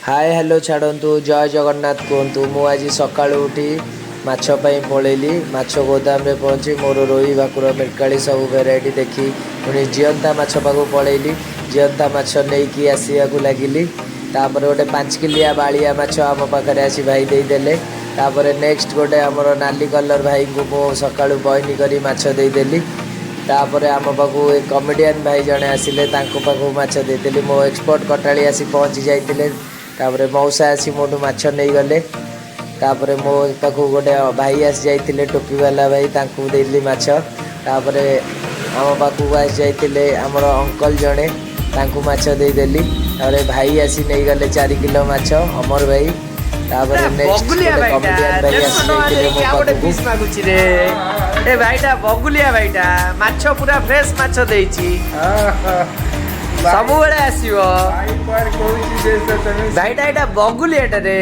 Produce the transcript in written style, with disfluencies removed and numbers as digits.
ହାଏ, hello ଛାଡ଼ନ୍ତୁ, ଜୟ ଜଗନ୍ନାଥ କୁହନ୍ତୁ। ମୁଁ ଆଜି ସକାଳୁ ଉଠି ମାଛ ପାଇଁ ପଳେଇଲି। ମାଛ ଗୋଦାମରେ ପହଞ୍ଚି ମୋର ରୋହି, ଭାକୁର, ମିରକାଳି ସବୁ ଭେରାଇଟି ଦେଖି ପୁଣି ଜିଅନ୍ତା ମାଛ ପାଖକୁ ପଳେଇଲି। ଜିଅନ୍ତା ମାଛ ନେଇକି ଆସିବାକୁ ଲାଗିଲି। ତାପରେ ଗୋଟେ 5 କିଲିଆ ବାଳିଆ ମାଛ ଆମ ପାଖରେ ଆସି ଭାଇ ଦେଇଦେଲେ। ତାପରେ ନେକ୍ସଟ ଗୋଟେ ଆମର ନାଲି କଲର୍ ଭାଇଙ୍କୁ ମୁଁ ସକାଳୁ ବଇନି କରି ମାଛ ଦେଇଦେଲି। ତାପରେ ଆମ ପାଖକୁ ଏ କମେଡ଼ିଆନ୍ ଭାଇ ଜଣେ ଆସିଲେ, ତାଙ୍କ ପାଖକୁ ମାଛ ଦେଇଦେଲି। ମୋ ଏକ୍ସପର୍ଟ କଟାଳି ଆସି ପହଞ୍ଚି ଯାଇଥିଲେ। ତାପରେ ମଉସା ଆସି ମୋଠୁ ମାଛ ନେଇଗଲେ। ତାପରେ ମୋ ପାଖକୁ ଗୋଟେ ଭାଇ ଆସି ଯାଇଥିଲେ, ଟୋପିବାଲା ଭାଇ, ତାଙ୍କୁ ଦେଇଥିଲି ମାଛ। ତାପରେ ଆମ ପାଖକୁ ଆସି ଯାଇଥିଲେ ଆମର ଅଙ୍କଲ ଜଣେ, ତାଙ୍କୁ ମାଛ ଦେଇଦେଲି। ତାପରେ ଭାଇ ଆସି ନେଇଗଲେ 4 କିଲୋ ମାଛ, ଅମର ଭାଇ। ତାପରେ ନେକ୍ସଟ ବଗୁଲିଆ ଗୋଟେ ଭାଇଟା କମେଡ଼ିଆନ୍ ଭାଇ 150 ଆସି ଟଙ୍କା ଯାଇଥିଲେ ଦେଇକି ମୋ ଆଉ ଗୋଟେ ପାଖକୁ। ପିସ୍ ମାଗୁଛି ରେ। ଏ ଭାଇଟା ବଗୁଲିଆ ଭାଇଟା, ମାଛ ପୁରା ଫ୍ରେଶ ମାଛ ଦେଇଛି। ସବୁବେଳେ ଆସିବ ଭାଇଟା। ଏଇଟା ବଗୁଲିଆଟା ରେ।